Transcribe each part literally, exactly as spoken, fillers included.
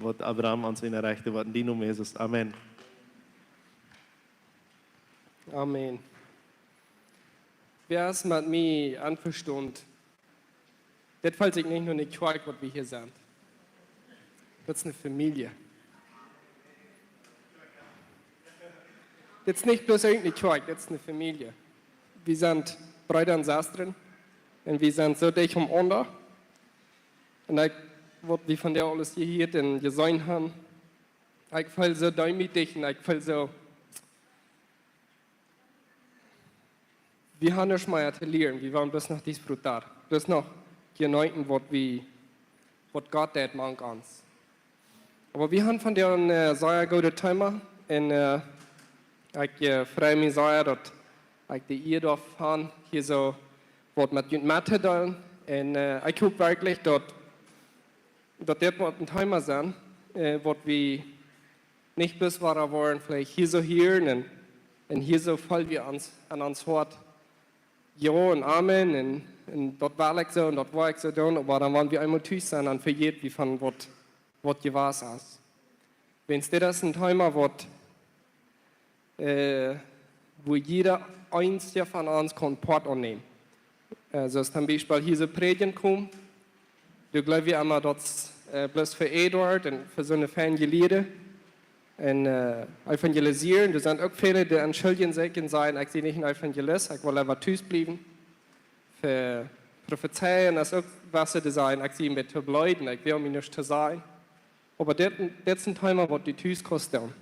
waut Abraham ons wada rechten woat. En dienen Nomen, Jesus. Amen. Amen. Wäa es met mie envestonen? Dit felt sikj nich no eene Kjoakj, waut wie hia sent. Dit es eene Famielje. Dit es nich bloos eene Kjoakj, dit es eene Famielje. Wie sent Breeda un Sestren un wie sent soo dicht bie enaunda. Un ekj, waut wie vondoag aules jehieet un jeseenen haben, ekj feel soo deemootich un ekj feel soo, wie haben nuscht mea to lieren. Wie woaren bloos noch disfrutar, bloos noch jeneeten, waut wie, waut Gott deed mank ons. Oba wie haben vondoag een, äh, sea goodet Thema. Un, äh, ekj, äh, frei mie sea, daut ekj de Ea doaf haben, hia soo waut met junt mettodeelen. Un, äh, ekj hop werkjlich, daut, daut dit woat een Thema sennen, äh, waut wie nich bloos woaren, woaren veleicht hia soo hieren un, un hia soo voll wie ons, aun ons Hoat jo un Amen un, un daut well ekj soo un daut woa ekj soo doonen, oba dan, wan wie eemol tus sent, dan vejät wie von waut, waut jewast es. Wiels dit es een Thema, waut, äh, wua jieda eena von ons kaun Poat aunnämen. Äh, soo aus toom Biespel hia soo prädjen komen, doa jleew wie emma, daut, äh, bloos fa Eduard un fa soone feine Liera un, äh, evangelisieren. Doa sent uk väle, dee entschuldigen sikj un sajen: "Ekj sie nich een Evangelist, ekj well leewa tus bliewen." Fa Profezeien es uk waut, dee sajen: "Ekj sie een bät to bleed, ekj well mie nich to sajen." Oba dit, dit es een Thema, waut du tus kaust doonen.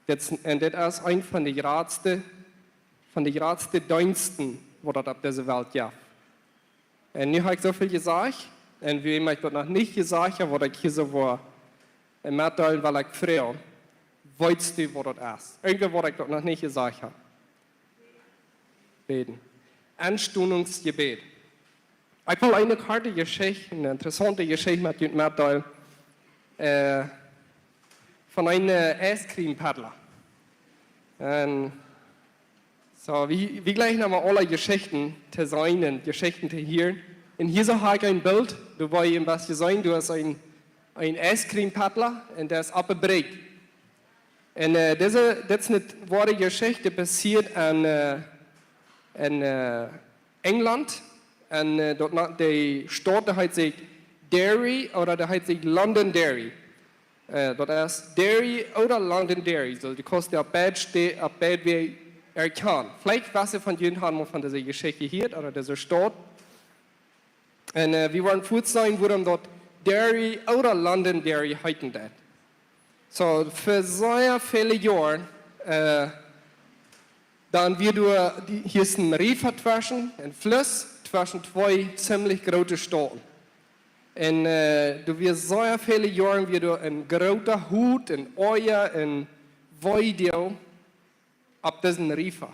Dit es, un dit es eent von de jratste, von de jratste Deensten, waut daut opp dise Welt jeft. Un nu hab ekj soo väl jesajcht, un wäm ekj daut noch nich jesajcht hab, waut ekj hia soo woa, äh, metdeelen, well ekj froagen: Weetst du, waut daut es? Irjentwäa, waut ekj daut noch nich jesajcht hab? Bäden. Enstootungsjebäd. Ekj well eene korte Jeschicht, eene interessaunte Jeschicht met junt metdeelen, äh, von eenen, äh, Ice Cream Peddler. Un soo, wie, wie jleichen emma aule Jeschichten to seenen un Jeschichten to hieren. Un hia soo hab ekj een Bilt, doa woa jie een bät seenen, doa es een, een Ice Cream Peddler un dee es oppe Brigj. Un, äh, dise, dit es eene woare Jeschicht, passieet en, äh, en, äh, Enjlaunt. Un, äh, daut na-, de Staut, dee heet sikj Derry, ooda dee heet sikj Londonderry. Äh, daut es Derry ooda Londonderry. Soo, du kaust dee opp beid Städ, opp beid Wäaj erkjanen. Veleicht waut von junt haben mol von dise Jeschicht jehieet, ooda dise Staut. Un, äh, wie woaren fuaz seenen, wuarom daut Derry ooda Londonderry heeten deit. Soo, fa sea väle Joaren, äh, dan wia doa, dee, hia es een Riefa tweschen, een Fluss tweschen twee ziemlich groote Stauten. Un, äh, doa wia sea väle Joaren wia doa een groota Hut un Oaja un Weedoag opp disen Riefa.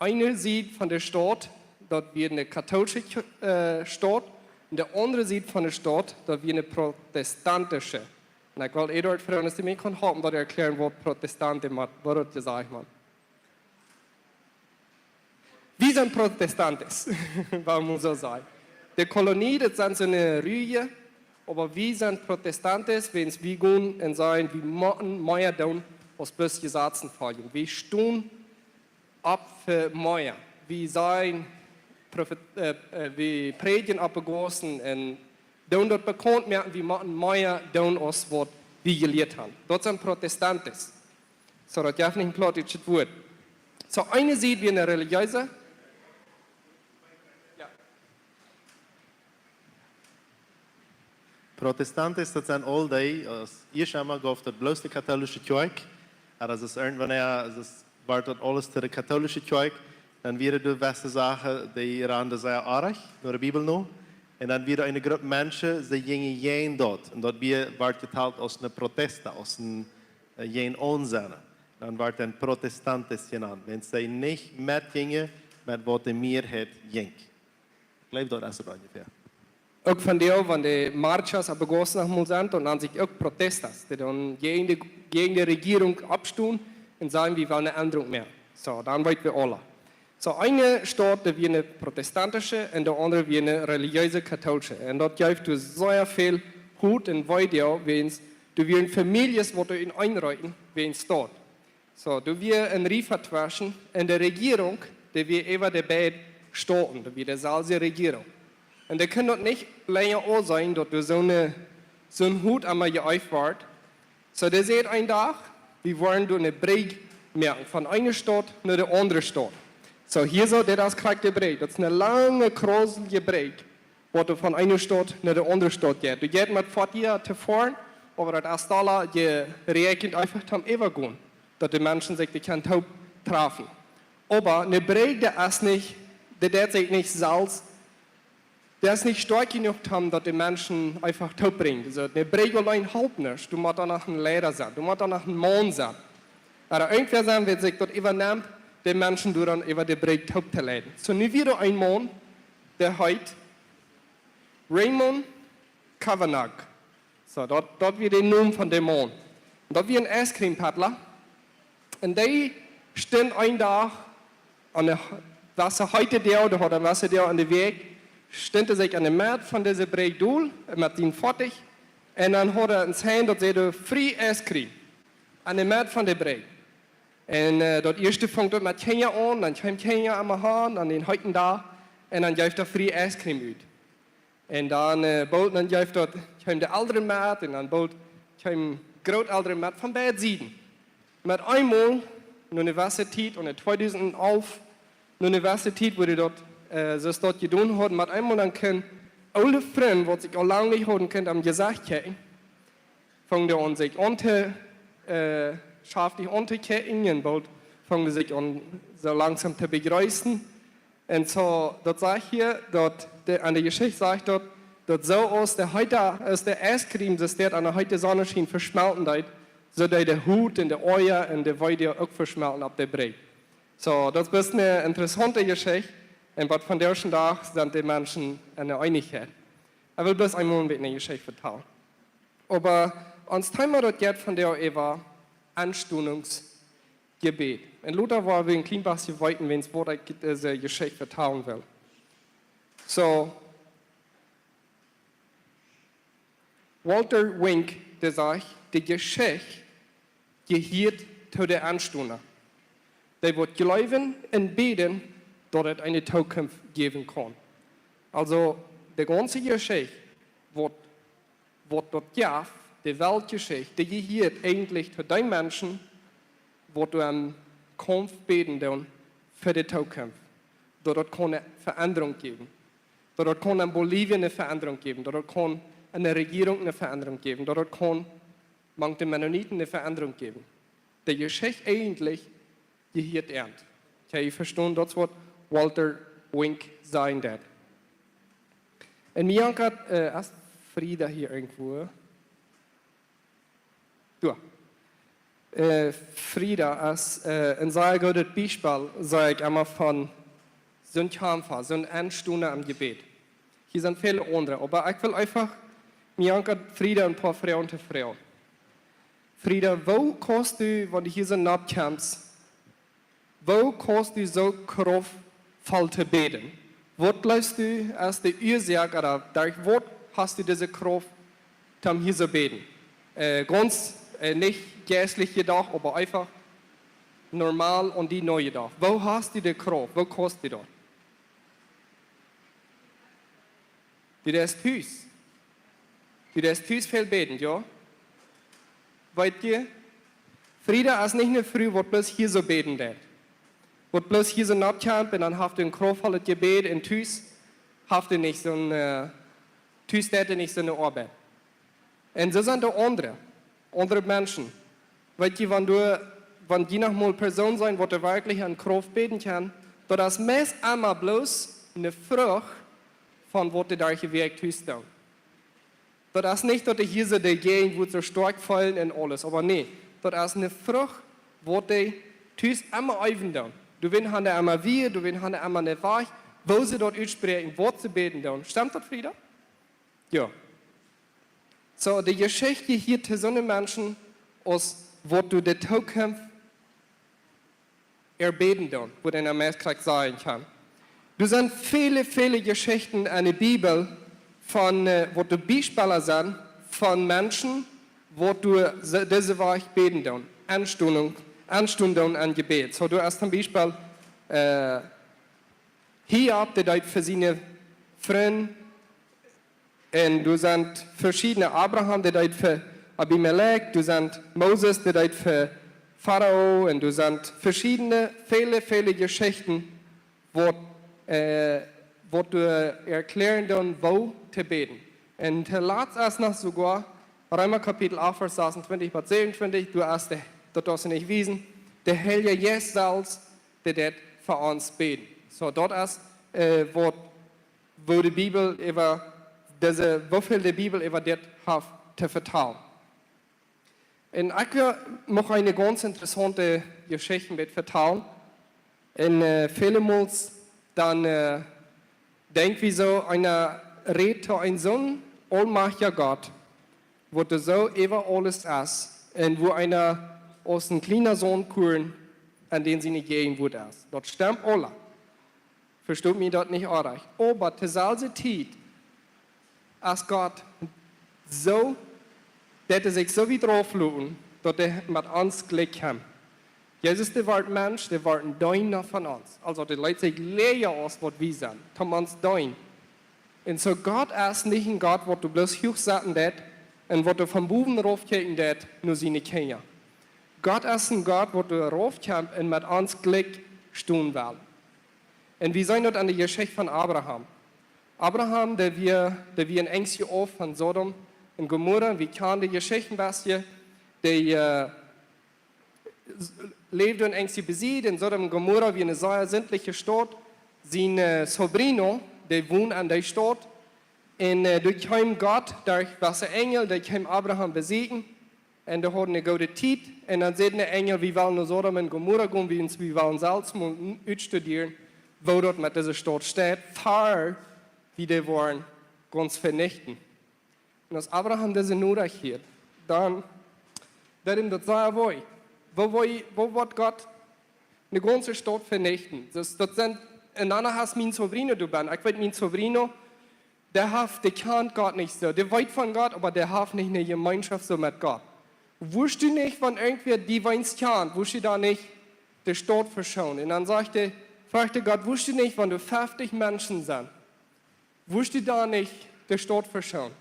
Eene Sied von de Staut, daut wia eene kautoolische Kj-, äh, Staut, un de aundre Sied von de Staut, daut wia eene protestantische. Un ekj well Eduard froagen, aus hee mie kaun halpen, daut erkjlären, waut Protestante met, waut daut jesajcht, Maun. Wie sent Protestantes, woa wie soo sajen. De Kolonie, daut sent soone Ruaje, oba wie sent Protestantes, wiels wie gonen un sajen, wie motten mea doonen aus bloos Jesazen foljen. Wie stonen opp fa mea. Wie sajen, Profet-, äh, äh, wie prädjen oppe Gaussen un doonen daut bekaunt moaken, wie motten mea doonen aus waut wie jelieet haben. Daut sent Protestantes. Soo, daut jeft nich een plautdietschet Wuat. Soo, eene Sied wia eene relijeese. Jo. Protestantes, daut sent aul dee, aus ieescht emol jeef daut bloos de kautoolische Kjoakj. Oba aus irjentwanea, aus et wort daut aules to de kautoolische Kjoakj, dan wieren doa jewesse Sachen, dee randen sea oajch, no de Bibel no. Un dan wia eene Grupp Menschen, see jinjen jäajen daut. Un daut wia, wort jetalt aus eene Protesta, aus een, äh, jäajen aunsennen. Dan wort dan Protestantes jenant, wiels see nich metjinjen met waut de Mearheit jinkj. Ekj jleew, daut es et onjefäa. Uk vondoag, wan de Marchas oppe Gaussen noch mol sent, dan nanen see sikj uk Protestas. Dee dan jäajen de, jäajen de Rejierunk oppstonen un sajen, wie wellen eene Endrunk moaken. Soo, dan weet wie aule. Soo, eene Staut, dee wia eene protestantische un de aundre wia eene relijeese kautoolische. Un daut jeef doa sea väl Hut un Wee doa, wäajens doa wieren Famieljes, waut doa enenn reeten, wäajens daut. Soo, doa wia een Riefa tweschen, un de Rejierunk, dee wia äwa de beid Stoten, doa wia deselwje Rejierunk. Un dee kunnen daut nich lenja aunseenen, daut doa soone, soon Hut emma jeeeft wort. Soo, dee säd een Dach, wie woaren doa eene Brigj moaken, von eene Staut no de aundre Staut. Soo, hia soo, dit es krakjt de Brigj. Daut es eene lange, krauselige Brigj, waut doa von eene Staut no de aundre Staut jeit. Doa jeit met Foatieja to foaren, oba daut es dolla jeräakjent eefach toom äwagonen, daut de Menschen sikj doa kjennen toop trafen. Oba eene Brigj, dee es nich, dee deit sikj nich selfst, dee es nich stoakj jenuach, toom daut de Menschen eefach toop brinjen. Soo, eene Brigj auleen halpt nuscht. Doa mott doa noch een Leida sennen. Doa mott doa noch een Maun sennen. Ooda irjentwäa sennen, waut sikj daut äwanemt, de Menschen doa dan äwa de Brigj toop to leiden. Soo, nu wia doa een Maun, dee heet Raymond Kavanagh. Soo, daut, daut wia de Nomen von dän Maun. Daut wia een Ice-Cream-Peddler. Un dee stunt een Dach aun de, wia een heeta Dach, doa haud hee een heeta Dach aun de Wäaj, stunt hee sikj aun de Medd von dise Brigj dol met sien Foatich. Un dan haud hee een Sign, daut säd: "Free ice cream." Aun de Medd von de Brigj. Un, äh, daut ieeschte funk daut met Kjinja aun, dan kjeemen Kjinja aun de Haunt, aun dän heeten Dach, un dan jeef hee free ice cream ut. Un dan, äh, boolt, dan jeef daut, kjeemen de Elren met, un dan boolt kjeemen Grootelren met von beid Sieden. Met eemol, no eene jewesse Tiet, aun de tweedusent alf, no eene jewesse Tiet, wua hee daut, äh, soo daut jedonen haud, met eemol dan kjeemen oole Frind, waut sikj aul lang nich hauden kunt aum Jesecht kjikjen, fungen dee aun sikj aun to, äh, schaftich auntokjikjen un boolt fungen dee sikj aun soo langsom to bejreessen. Un soo, daut sajcht hia, daut de, aun de Jeschicht sajcht daut, daut soo aus de heeta, aus de Ice Cream, soo aus daut aun de heete Sonn schien, veschmelten deed, soo deed de Hut un de Oaja un de Wee uk veschmelten opp de Brigj. Soo, daut es eene interessaunte Jeschicht un waut vondoag dän Dach sent de Menschen enne Eenichkjeit. Ekj well bloos eemol een bät eene Jeschicht vetalen. Oba ons Thema daut jeit vondoag äwa Enstonungsjebäd. Un lota woa wie een kjlien bät weeten, wäajens waut ekj dise Jeschicht vetalen well. Soo, Walter Wink, dee sajcht, de Jeschicht jehieet to de Enstona. Dee waut jleewen un bäden, daut et eene Tookunft jäwen kaun. Aulsoo, de gaunze Jeschicht, waut, waut daut jeft, de Weltjeschicht, dee jehieet eejentlich to dee Menschen, waut doa em Kaumf bäden doonen fa de Tookunft. Daut daut kaun eene Veendrunk jäwen. Daut daut kaun en Bolivien eene Veendrunk jäwen. Daut daut kaun en de Rejierunk eene Veendrunk jäwen. Daut daut kaun mank de Mennoniten eene Veendrunk jäwen. De Jeschicht eejentlich jehieet äant. Kjenn jie vestonen, daut es waut Walter Wink sajen deed. Un mie jankat, äh, es Frieda hia irjentwua? Doa. Äh, Frieda es, äh, een sea goodet Biespel, saj ekj emma, von soon Kjamfa, soon Enstona aum Jebäd. Hia sent väle aundre, oba ekj well eefach, mie jankat Frieda een poa Froagen to froagen. Frieda, woo kaust du, wan du hia soo nopp kjemst, woo kaust du soo kraftvoll to bäden? Waut jleefst du es de Uasoak, ooda derch waut hast du dise Krauft, om hia soo bäden? Äh, gaunz, äh, nich jeistlich jedocht, oba eefach normal aun die nojedocht. Woo hast du de Krauft? Woo kaust du daut? Du deist tus. Du deist tus väl bäden, jo? Weet jie, Frieda es nich eene Fru, waut bloos hia soo bäden deit. Waut bloos hia soo nopp kjemt un dan haft see een kraftvollet Jebäd un tus haft see nich soon, äh, tus deit see nich soone Oabeit. Un soo sent doa aundre, aundre Menschen. Weet jie, wan du, wan jie noch mol Persoonen sent, waut werkjlich aun Krauft bäden kjennen, daut es meist emma bloos eene Frucht von waut dee doa jewirkjt haben. Daut es nich, daut dee hia soo de Jäajent woat soo stoakj feelen un aules, oba nä, daut es eene Frucht, waut dee tus emma äwen doonen. Doawäajen haben dee emma wada, doawäajen haben dee emma een Wajch, woo see daut utspräakjen, waut see bäden doonen. Stemt daut, Frieda? Jo. Soo, de Jeschicht hia to soone Menschen, aus waut du de Tookunft äa bäden doonen, waut eena meist krakjt sajen kaun. Doa sent väle, väle Jeschichten enne Bibel von, äh, waut de Biespels sent von Menschen, waut doa se- dise Wäaj bäden doonen, aunstonen, aunstonen doonen aun Jebäd. Soo, doa es toom Biespel, äh, Hiob, dee deed fa siene Frind, un doa sent veschiedne, Abraham, dee deed fa Abimelech, doa sent Moses, dee deed fa Farao, un doa sent veschiedne, väle, väle Jeschichten, waut, äh, waut doa erkjlären doonen, woo to bäden. Un toolatst es noch soogoa Reema Kapitel acht, Varsch sasuntwintich bat säwenuntwintich, doa es de, daut deit nich wiesen, de Heilje Jeist selfst, dee deit fa ons bäden. Soo, daut es, äh, waut, woo de Bibel äwa dise, woo väl de Bibel äwa dit haft to vetalen. Un ekj, äh, mucht eene gaunz interessaunte Jeschicht met vetalen. Un, äh, väle Mol dan, äh, denkj wie soo, eena rät to een soon aulmajchtja Gott, waut doa soo äwa aules es, un woo eena aus een kjliena Sandkorn aun dän siene Jäajenwoat es. Daut stemt aula. Vestot mie daut nich onrajcht. Oba too deselwje Tiet es Gott soo, daut hee sikj soo wiet rauf lot, daut hee met ons jlikj kjeem. Jesus, dee wort Mensch, dee wort een Deena von ons. Aulsoo, dee leet sikj läaja aus waut wie sent, toom ons deenen. Un soo Gott es nich een Gott, waut doa bloos huach sitten deit un waut doa von bowen rauf kjikjen deit no siene Kjinja. Gott es een Gott, waut doa rauf kjemt un met ons jlikj stonen well. Un wie seenen daut aun de Jeschicht von Abraham. Abraham, dee wia, dee wia een Enjstje auf von Sodom un Gomorra. Wie kjanen de Jeschicht een bät. Dee, äh, s- läwd een Enjstje besied, un Sodom un Gomorra wia eene sea sintliche Staut. Sien, äh, sobrino, dee wond aun dee Staut. Un, äh, doa kjeem Gott derch waut Enjel, dee kjeem Abraham besieekjen. Un dee hauden eene goode Tiet. Un dan säd de Enjel: "Wie wellen no Sodom un Gomorra gonen, wie, wie wellen selfst mol n- utstudieren, woo daut met dise Staut steit, ver wie dee woaren gaunz venichten." Un aus Abraham dise Norecht hieed, dan deed am daut sea wee. Woo, woo, woo woat Gott eene gaunze Staut venichten? Daut, daut sent, un dan hast mien sobrino doabie. Ekj weet, mien sobrino, dee haft, dee kjant Gott nich soo. Dee weet von Gott, oba dee haft nich eene Jemeenschoft soo met Gott. Wurscht du nich, wan irjentwäa die weens kjant, wurscht du dan nich de Staut veschoonen? Un dan sajcht hee, froagt hee Gott: "Wurscht du nich, wan doa feftich Menschen sent, wurscht du dan nich de Staut veschoonen?"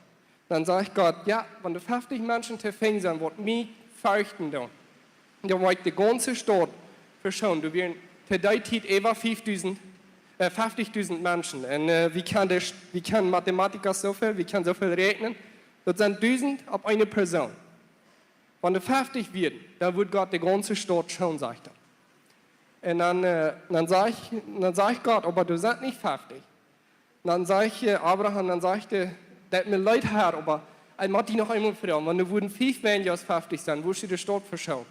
Dan sajcht Gott: "Jo, wan doa feftich Menschen to finjen sent, waut mie ferchten doonen, dan woa ekj de gaunze Staut veschoonen." Doa wieren to dee Tiet äwa fiefdusent, äh, feftichdusent Menschen. Un, äh, wie kjennen de, wie kjennen Mathematiker soo väl, wie kjennen soo väl räakjnen. Daut sent dusent opp eene Persoon. Wan doa feftich wieren, dan wudd Gott de gaunze Staut schoonen, sajcht hee. Un dan, äh, dan sajcht, dan sajcht Gott: "Oba doa sent nich feftich." Dan sajcht, äh, Abraham, dan sajcht hee: "Daut deit mie leet, Herr, oba ekj mott die noch eemol froagen. Wan doa wudden fief weinja aus feftich sennen, wurscht du de Staut veschoonen?"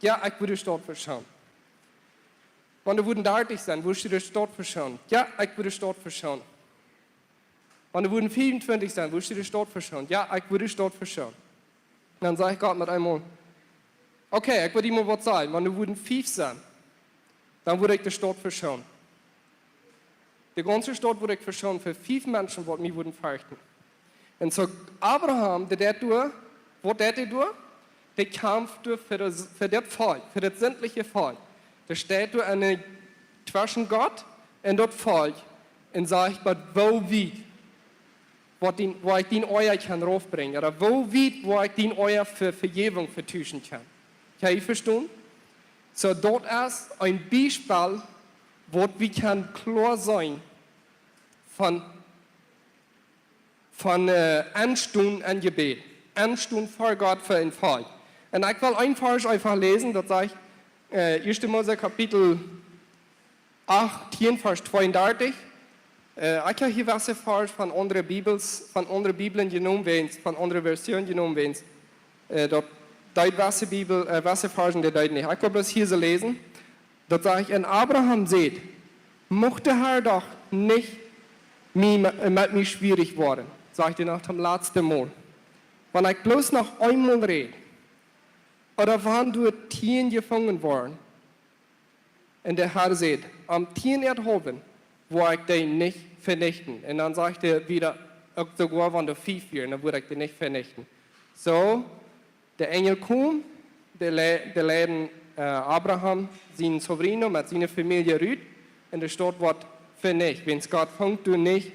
"Jo, ekj wudd de Staut veschoonen." "Wan doa wudden dartich sennen, wurscht du de Staut veschoonen?" "Jo, ekj wudd de Staut veschoonen." "Wan doa wudden fiefuntwintich sennen, wurscht du de Staut veschoonen?" "Jo, ekj wudd de Staut veschoonen." Dan sajcht Gott met eemol: "Okay, ekj well die mol waut sajen. Wan doa wudden fief sennen, dan wudd ekj de Staut veschoonen. De gaunze Staut wudd ekj veschoonen fa fief Menschen, waut mie wudden ferchten." Un soo Abraham, dee deit doa, waut deit hee doa? Dee kjamft doa fa daut, fa daut Volkj, fa daut sintliche Volkj. Dee steit doa aun de, tweschen Gott un daut Volkj un sajcht: "Oba woo wiet woa ekj dien, woa ekj dien Oaja kjennen raufbrinjen? Ooda woo wiet woa ekj dien Oaja fa Vejäwunk vetuschen kjennen?" Kjenn jie vestonen? Soo, daut es een Biespel, waut wie kjennen kloa seenen von, von, äh, aunstonen aun Jebäd. Aunstonen ver Gott fa een Volkj. Un ekj well een Varsch eefach läsen, daut sajcht, äh, Ieeschte Mose Kapitel acht, tieen, Varsch tweeundartich. Äh, ekj hab hia waut Varsch von aundre Bibels, von aundre Bibeln jenomen, wäajens, von aundre Versionen jenomen, wäajens, äh, daut, dee waut Bibel, äh, waut Varschen, dee deed nich. Ekj well bloos hia soo läsen. Daut sajcht: "Un Abraham säd: Mucht de Herr doch nich mie, äh, met mie schwierich woaren", sajcht hee noch toom latsten Mol. "Wan ekj bloos noch eemol räd, ooda wan doa tieen jefungen woaren." Un de Herr säd: "Om tieen äa haulwen woa ekj dee nich venichten." Un dan sajcht hee wada: Uk soogoa wan doa fief wieren, dan wudd ekj dee nich venichten. Soo, de Enjel kjeem, dee le-, dee leiden, äh, Abraham, sienen sobrino, met siene Famielje rut, un de Staut wort venicht, wiels Gott funk doa nich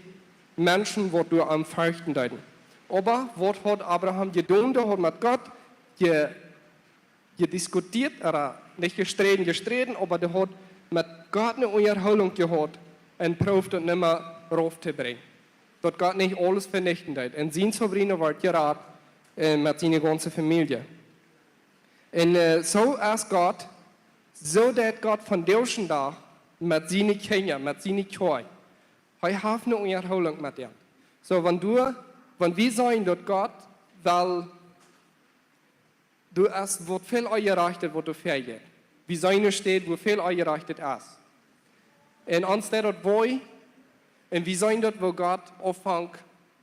Menschen, waut doa am ferchten deeden. Oba waut haud Abraham jedonen? Dee haud met Gott je-, jediskutieet, ooda nich jesträden, jesträden, oba dee haud met Gott eene Unjahoolunk jehaut un proowd daut emma rauf to brinjen. Daut Gott nich aules venichten deed. Un sien sobrino wort jerat, äh, met siene gaunze Famielje. Un, äh, soo es Gott, soo deit Gott vondoag dän Dach met siene Kjinja, met siene Kjoakj. Hee haft eene Unjahoolunk met an. Soo, wan du, wan wie seenen daut Gott well, doa es waut väl Onjerajchtet waut doa väajeit. Wie seenen eene Städ, wua väl Onjerajchtet es. Un ons deit daut wee, un wie seenen daut, woo Gott aunfangt,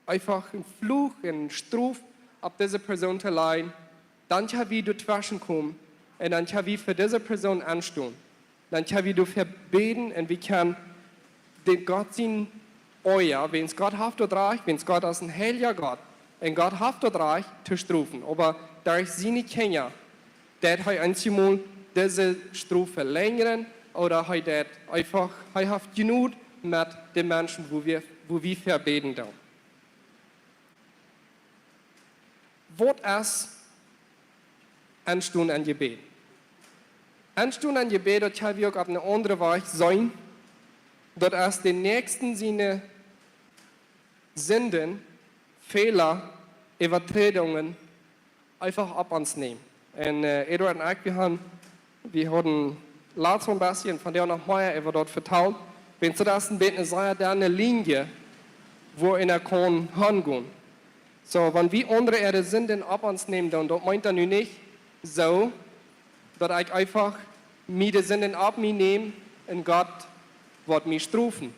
eefach een Fluch, eene Strof opp dise Persoon to lajen, dan kjenn wie doa tweschen komen un dan kjenn wie fa dise Persoon enstonen. Dan kjenn wie doafäa bäden un wie kjennen dän Gott sien Oaja, wiels Gott haft daut Rajcht, wiels Gott es een heilja Gott, un Gott haft daut Rajcht to strofen, oba derch siene Kjinja, daut hee eenjemol dise Strof velenjren, ooda hee daut eefach, hee haft Jnod met de Menschen, wua wie, wua wie fa bäden doonen. Waut es enstonen em Jebäd? Enstonen em Jebäd, daut kjenn wie uk opp eene aundre Wies seenen. Daut es dän Näakjsten siene Sinden, Fäla, Äwaträdungen eefach opp ons nämen. Un, äh, Eduard un ekj, wie haben, wie hauden latst een bät von dee noch mea äwa daut vetalt. Wiels daut es een bät eene sea denne Linie, wua eena kaun hangonen. Soo, wan wie aundre äare Sinden opp ons nämen, dan, daut meent dan nu nich soo, daut ekj eefach miene Sinden opp mie näm un Gott woat mie strofen.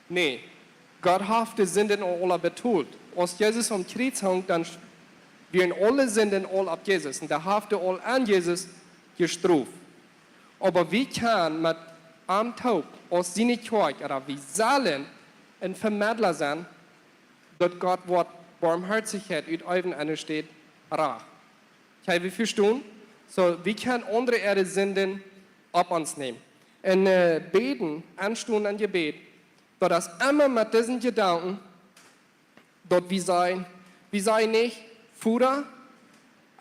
Nä, Gott haft de Sinden aul, aul betolt. Aus Jesus aum Kjriez hunk, dan wieren aule Sinden aul opp Jesus. Un dee haft aul aun Jesus jestroft. Oba wie kjennen met am toop, aus siene Kjoakj, ooda wie sellen een Vemedla sennen, daut Gott woat Boamhoatichkjeit uteewen enne Städ Rajcht. Kjenn wie vestonen? Soo, wie kjennen aundre äare Sinden opp ons nämen. Un, äh, bäden, enstonen em Jebäd, daut es emma met disen Jedanken, daut wie sajen, wie sajen nich: "Voda,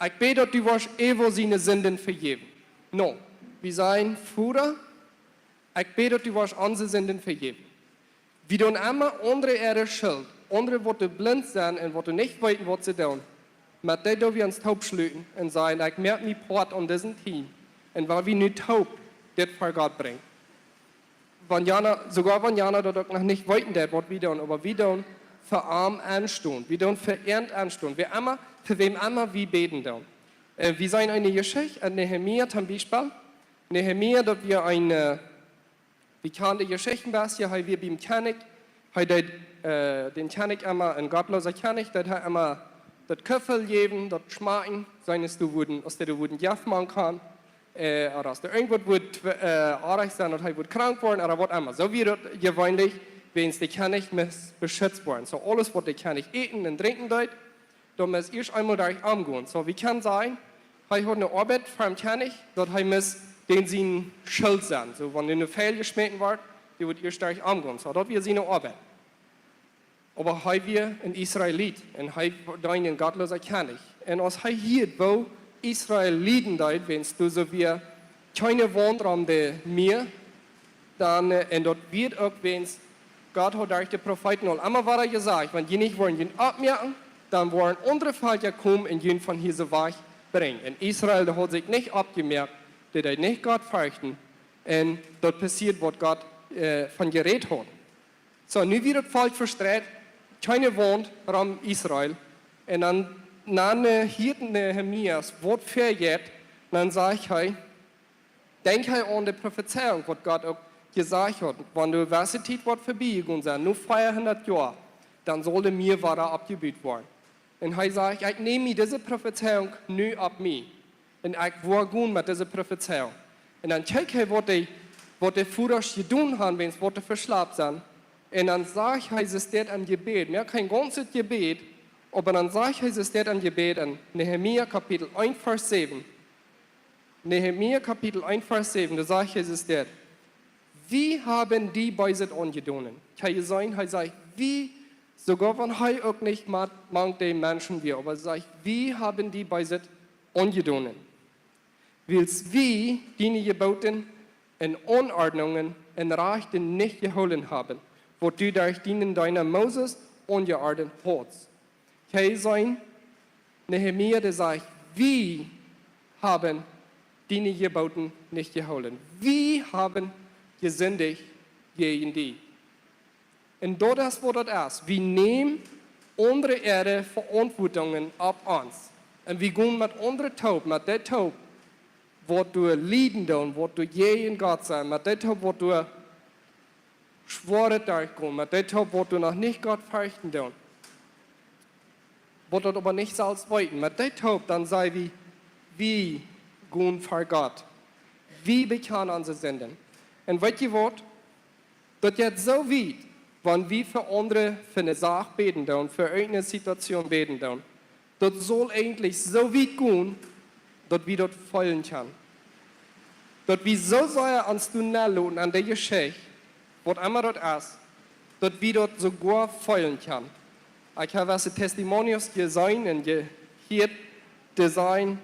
ekj bäd, daut du woascht äwa siene Sinden vejäwen." Nä, wie sajen: "Voda, ekj bäd, daut du woascht onse Sinden vejäwen." Wie doonen emma aundre äare Schult, aundre, waut doa blint sent un waut doa nich weeten, waut see doonen. Met dee doo wie ons toop schluten un sajen: "Ekj moak mie Poat aun disen Tiet." Un wan wie nu toop dit ver Gott brinjen. Wan jana, soogoa wan jana daut uk noch nich weeten deit, waut wie doonen, oba wie doonen fa am enstonen. Wie doonen fa an enstonen. Wäa emma, fa wäm emma wie bäden doonen. Äh, wie seenen eene Jeschicht en Nehemia toom Biespel. Nehemia, daut wia een, äh, wie kjanen de Jeschicht een bät, hee wia biem Kjennich, hee deed, äh, dän Kjennich emma, een gottloosa Kjennich, deed hee emma daut Kuffel jäwen, daut schmakjen, seenen aus dee wudden, aus dee wudden jeff moaken kaun, äh, ooda aus doa irjentwaut wudd, äh, oajch sennen, daut hee wudd krank woaren, ooda waut emma. Soo wia daut jeweenlich, wiels de Kjennich must beschitzt woaren. Soo aules, waut de Kjennich äten un drinkjen deed, daut must ieescht eemol derch am gonen. Soo, wie kjennen sajen, hee haud eene Oabeit ver dän Kjennich, daut hee must dän sien Schult sennen. Soo, wan doa een Peel jeschmäten wort, dee wudd ieescht derch am gonen. Soo, daut wia siene Oabeit. Oba hee wia een Israelit un hee deend een gottloosa Kjennich. Un aus hee hieed, woo Israel lieden deed, wiels doa soo wia kjeene Waunt rom de Mia, dan, äh, un daut wia uk, wiels Gott haud derch de Profeeten aul emma wada jesajcht: "Wan jie nich woaren junt oppmoaken, dan woaren aundre Velkja komen un junt von hia soo wajchbrinjen." Un Israel, dee haud sikj nich oppjemoakt, dee deed nich Gott ferchten. Un daut passieed, waut Gott, äh, von jerät haud. Soo, nu wia daut Volkj vestreit, kjeene Waunt rom Israel. Un dan, dan, äh, hieed Nehemia, waut vejeit, dan sajcht hee, denkjt hee aun de Profezeiunk, waut Gott uk jesajcht haud: "Wan de wesse Tiet woat vebie jegonen sennen, no veahundat Joa, dan saul de Mia wada oppjebut woaren." Un hee sajcht: "Ekj näm mie dise Profezeiunk nu opp mie. Un ekj woa gonen met dise Profezeiunk." Un dan kjikjt hee, waut de, waut de Vodasch jedonen haben, wiels waut dee veschlapt sent. Un dan sajcht hee, es dit een Jebäd. Mea kjeen gaunzet Jebäd, oba dan sajcht hee, es dit een Jebäd en Nehemia Kapitel eent, Varsch säwen. Nehemia Kapitel eent, Varsch säwen, doa sajcht Jesus dit: "Wie haben die Böset angedonen?" Kjenn jie seenen, hee sajcht, wie, soogoa wan hee uk nich met mank de Menschen wia, oba sajcht: "Wie haben die Böset angedonen, wiels wie diene Jeboten un Aunordnungen un Rajchten nich jehoolen haben, waut du derch dienen Deena Moses aunjeordent hast." Hee sajcht, Nehemia, dee sajcht: "Wie haben diene Jeboten nich jehoolen. Wie haben jesindicht jäajen die." Un daut es waut daut es. Wie nämen aundre äare Veauntwuatungen opp ons. Un wie gonen met aundre toop, met dee toop, waut doa lieden doonen, waut doa jäajen Gott sent, met dee toop, waut doa schwoare Tieden komen, met dee toop, waut doa noch nich Gott ferchten doonen, waut daut oba nich selfst weeten, met dee toop, dan saj wie, wie gonen ver Gott. Wie bekjanen onse Sinden. Un weet jie waut? Daut jeit soo wiet, wan wie fa aundre fa eene Sach bäden doonen, fa eene Situation bäden doonen, daut saul eejentlich soo wiet gonen, daut wie daut feelen kjennen. Daut wie soo sea ons doonen nodenkjen aun dee Jeschicht, waut emma daut es, daut wie daut soogoa feelen kjennen. Ekj hab waut Testimonios jeseenen un jehieet, dee sajen: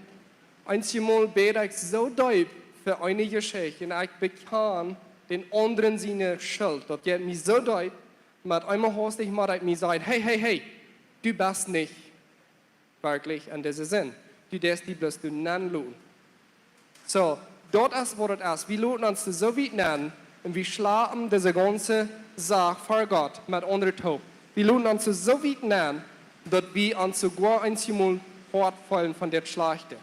"Eenjemol bäd ekj soo deep fa eene Jeschicht un ekj bekjan dän aundren siene Schult. Daut jeit mie soo deep, met eemol hastich mott ekj mie sajen: 'Hey, hey, hey, du best nich werkjlich en dise Sind. Du deist die bloos doonen nodenkjen.'" Soo, daut es waut daut es. Wie loten ons soo wiet nenn un wie schlapen dise gaunze Sach ver Gott met aundre toop. Wie loten ons soo wiet nenn, daut wie ons soogoa eenjemol hoat feelen von dit Schlajchte.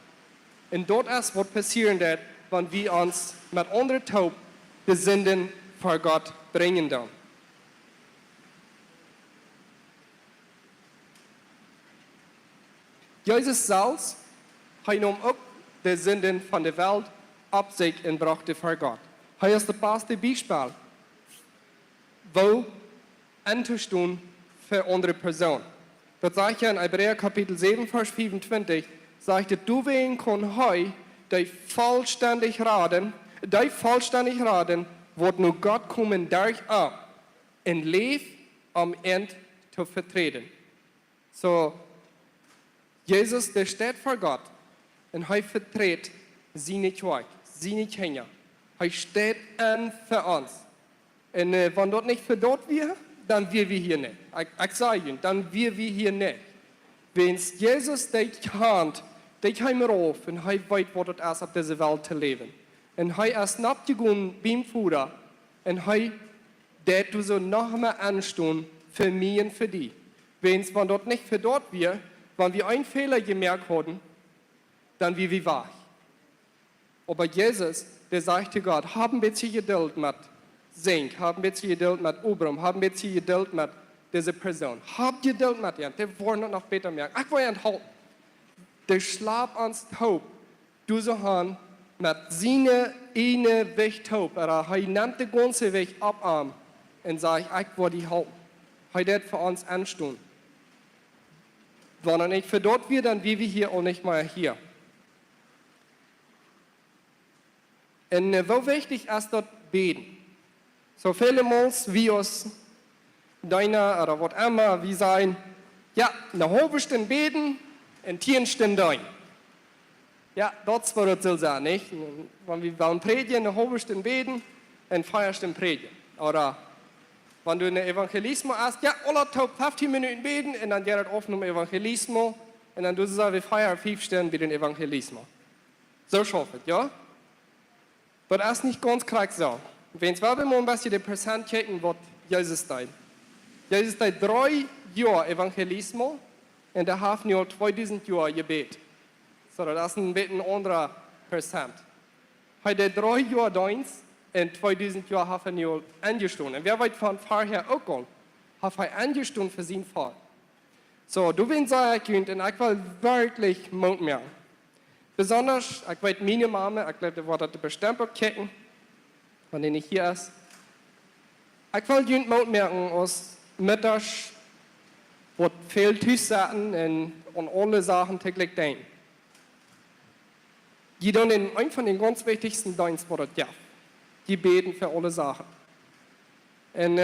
Un daut es waut passieren deit, wan wie ons met aundre toop de Sinden ver Gott brinjen doonen. Jesus selfst, hee neem uk de Sinden von de Welt opp sikj un brocht dee ver Gott. Hee es daut baste Biespel, woo entostonen fa aundre Persoonen. Daut sajcht hia en Hebräa Kapitel säwen, Varsch fiefuntwintich, sajcht et: "Doawäajen kaun hee dee vollstendich raden, dee vollstendich raden, waut no Gott komen derch am, un läft, om an to veträden." Soo, Jesus, dee steit ver Gott un hee veträdt siene Kjoakj, siene Kjinja. Hee steit en fa ons. Un, äh, wan daut nich fa daut wia, dan wia wie hia nich. Ekj, ekj saj junt, dan wia wie hia nich. Wiels Jesus, dee kjant, dee kjeem rauf un hee weet, waut et es, opp dise Welt to läwen. Un hee es nopp jegonen biem Voda un hee deed doa soo noch mea enstonen fa mie un fa die. Wiels wan daut nich fa daut wia, wan wie een Fäla jemoakt hauden, dan wia wie wajch. Oba Jesus, dee sajcht to Gott: "Hab een bät Jedult met Sink, hab een bät Jedult met Abram, hab een bät Jedult met dise Persoon. Hab Jedult met an, dee woaren daut noch bäta moaken. Ekj woa an halpen." Dee schlapt ons toop, doa soo han, met siene ieejne Wajch toop, ooda hee nemt de gaunze Wajch opp am un sajcht: "Ekj woa die halpen." Hee deit fa ons enstonen. Wan et nich fa daut wia, dan wia wie hia uk nich mea hia. Un, äh, woo wichtich es daut Bäden? Soo väle Mol wie aus Deena ooda waut emma, wie sajen: "Jo, eene haulwe Stund bäden un tieen Stunden deenen." Jo, daut es waut daut saul sennen, nich? Wan wie wellen prädjen, eene haulwe Stund bäden un vea Stunden prädjen. Ooda wan du een Evangelismo hast, jo, aula toop feftieen Minuten bäden un dan jeit et auf nom Evangelismo un dan doo wie vea, fief Stunden bie dän Evangelismo. Soo schauft et, jo? Daut es nich gaunz krakjt soo. Wiels wie wellen mol een bät de Prozent kjikjen, waut Jesus deed. Jesus deed dree Joa Evangelismo un hee haft nu aul tweedusent Joa jebät. Soo, daut es een bät een aundra Prozent. Hee deed dree Joa Deenst un tweedusent Joa haft hee nu aul enjestonen. Un wäa weet von verhäa uk aul, haft hee enjestonen fa sien Volkj. Soo, doawäajen saj ekj junt, un ekj well werkjlich Moot moaken. Besonda, ekj weet, miene Mame, ekj jleew, dee woat daut bestemmt uk kjikjen, wan dee nich hia es. Ekj well junt Moot moaken aus Muttasch, waut väl tus sitten un aun aule Sachen toojlikj denkjen. Jie doonen eenen von de gaunz wichtichste Deenst, waut et jeft. Jie bäden fa aule Sachen. Un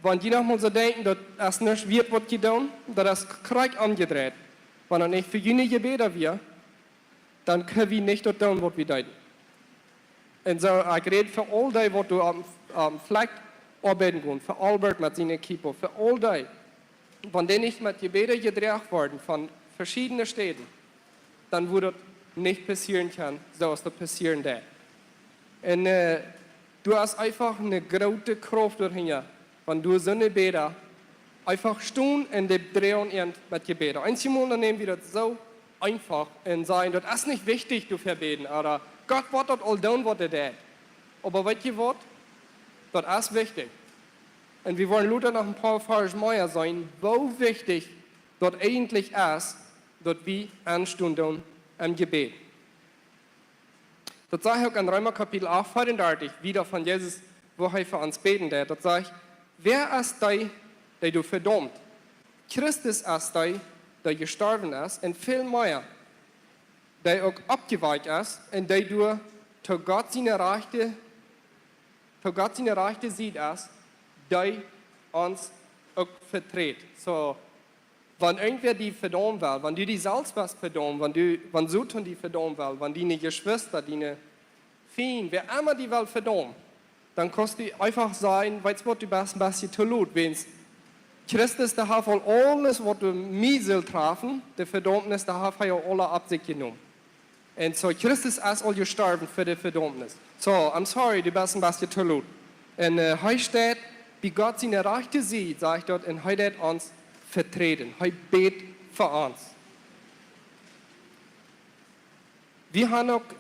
wan jie noch mol soo denkjen, daut es nuscht wieet, waut jie doonen, daut es krakjt omjedreit. Wan daut nich fa june Jebäda wia, dan kunn wie nich daut doonen, waut wie deeden. Un soo, ekj räd fa aul dee, waut doa opp, opp Flakj oabeiden gonen, fa Albert met siene equipo, fa aul dee, wan dee nich met Jebäda jedroagen worden von veschiedne Städen, dan wudd daut nich passieren kjennen, soo aus daut passieren deed. Un doa es eefach ne groote Krauft doahinja, wan doa soone Bäda eefach stonen un dee droagen met Jebäda. Eenjemol dan näm wie daut soo eefach un sajen, daut es nich wichtich, doa fa bäden, ooda Gott woat daut aul doonen, waut hee deit. Oba weet jie waut? Daut es wichtich. Un wie woaren lota noch een poa Varsch mea seenen, woo wichtich daut eejentlich es, daut wie aunstonen doonen em Jebäd. Daut sajcht uk en Reema Kapitel acht, veeaundartich, wieda von Jesus, woo hee fa ons bäden deed. Daut sajcht: Wäa es dee, dee doa vedaumt? Christus es dee, dee jestorwen es, un väl mea, dee uk oppjewakjt es un dee doa to Gott siene rajchte, to Gott siene rajchte Sied es, dee ons uk veträdt. Soo, wan irjentwäa die vedaumen well, wan du die selfst west vedaumen, wan du, wan Soton die vedaumen well, wan diene Jeschwista, diene Frind, wäa emma die well vedaumen, dan kaust du eefach sajen: Weetst waut, du best een bät too lot, wiels Christus, dee haft aul aules, waut doa mie sull trafen, de Vedaumnis, dee haft hee aul aula opp sikj jenomen. Un soo, Christus es aul jestorwen fa de Vedaumnis. Soo, I'm sorry, du best een bät too lot. Un hee steit bie Gott siene rajchte Sied, sajcht daut, un hee deit ons veträden. Hee bät fa ons. Wie haben uk,